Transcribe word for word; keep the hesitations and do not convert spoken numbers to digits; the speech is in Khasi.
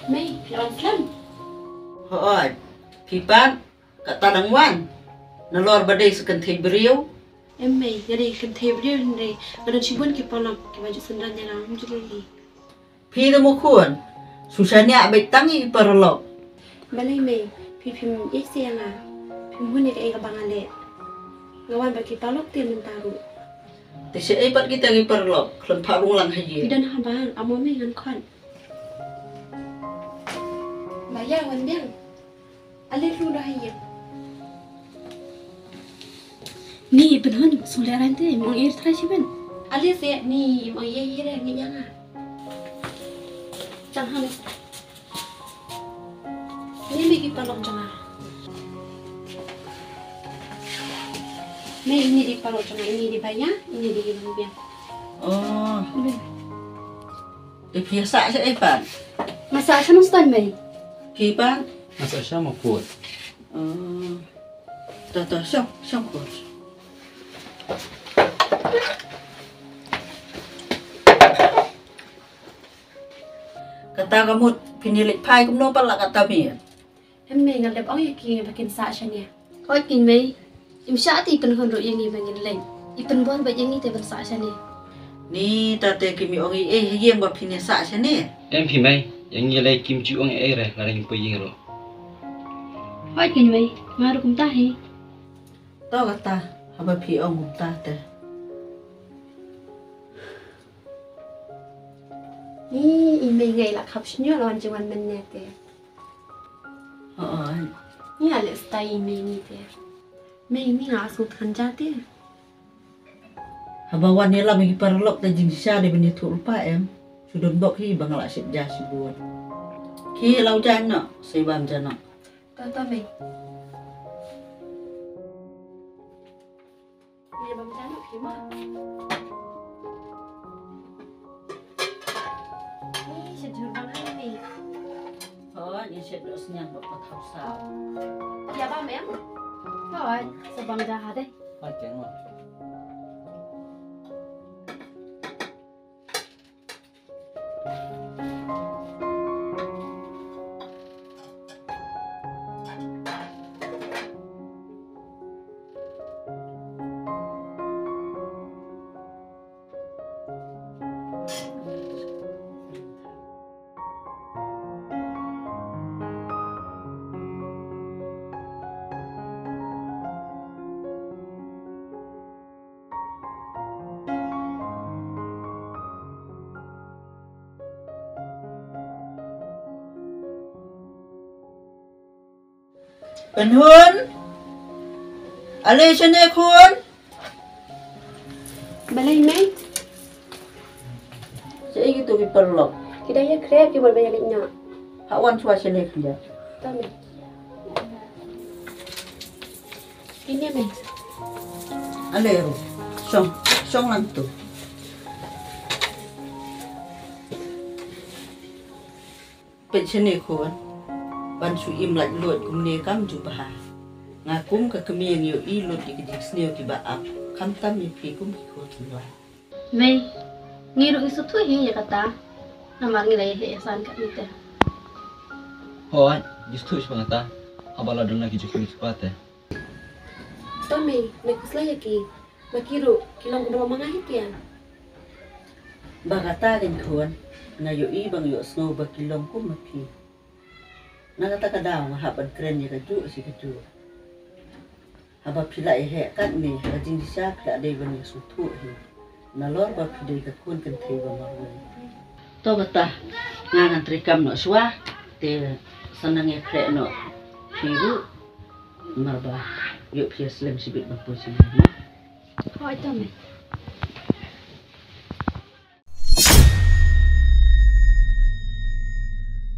Mei, phi wan slem? Hooid, phi pat, kata dang wan. Nalor ba dei sa kynthei briew. Em mei, nga dei kynthei briew hynrei nga don shibun ki paralok kiba ju synran ïa nga, ym ju lei. Phi te mo khun, shu shaniah beit tang ïa ki paralok. Balei mei, phi phim ïeit seh ïa nga, phim hun ïa kaei kaba nga leh. Nga wan bad ki paralok te mynta ruh. Te shaei pat kita ki paralok, khlem phah rung lang ha ïing. Phi don haba, amo mei ngan khot. Ba ïa wan biang. Ale ruh da ha ïing. Ni i pynhun, sule ran te, im ong ir trai shiben. Ale se, ni im ong ye hire ngi ïa nga. Chang han. Ni mi ki paralok jong nga. Ni ini di paralok jong nga, ini di ba ïa, ini di ba biang. Oh. Te phi sah sha ei pat? Nga sah sha nongstad mei. Phi pat? Nga sah sha ma put. Oh. To to, shong shong put. Kata ka mut phin ïaleit phai kumno pat la kata miet? Em mei, nga lep ong ïa ki ba kin sah shane. Hooid kin mei. Im shah te i pynhun ruh ïa ngi ba ngin leit. I pynbor beit ïa ngi te ban sah shane. Ni ta te kim ïa ong ei ei ha ïing ba phin ïa sah shane. Em phi mei, ïa ngi lei kim ju ong ei ei re lada ngim poi ïing ruh. Hooid kin mei, nga ruh kumta hi. To kata, haba phi ong kumta te. Ni i mei ngai la khap shñiuh la wan jingwan mynne te. Hooid. Ngi ïa leh stai mei ngi te. Mei ngi nga sngewthuh ja te. Haba wan ïalam ïa ki paralok te jingshisha dei ban ïathuh lypa em. Shu don bok hi ba nga la shit ja shibun. Ki lau ja noh, sa bam ja noh. To to mei. Ni bam ja noh phi ma. Ni shet jhur bang hai ni. Hooid, ni shet dos nyang ba pat hausa. Ïa bam em? Hooid, sa bam ja ha dei. Hooid, keng ma. Pynhun. Ale shane khun. Balei mei? Shaei kito ki paralok? Ki dang ïa khreh ki bad ba ïa leit noh. Ha wan shuwa shane khun ïa. To mei. Kine mei. Ale ruh. Shong, shong lang tu. Peit shane khun, ban shu im lait luid kumne kam ju bha. Nga kum ka kmie nga ïohi lut ïa ki jingsniew kiba ap, khamtam ïa phi kum ki khun sngewbha. Mei, ngi ruh ngi sngewthuh hi ïa kata. Namar ngi la ïa heh ïa san katne te. Hooid, ngi sngewthuh shibun kata. Haba la don la ki jingkylli kiba te. To mei, me khuslai ïa ki. Ba ki ruh ki long kumba ma nga hi te. Ba kata kein khun, nga ïohi ba nga ïohsngew ba ki long kum ma phi. Na kata ka daw nga hap ban kren ïa kajuh shi kajuh. Haba phi la ïa heh katne, ha ka jingshisha phi la dei ban ïa sngewthuh hi. Nalor ba phi dei ka khun kynthei ba marwei. To kata, nga ngan treikam noh shuwa, te sa nang ïa khreh noh phi ruh. Namar ba ïoh phi ïa slem shibit ban poi sha ïing mo. Hooid to mei.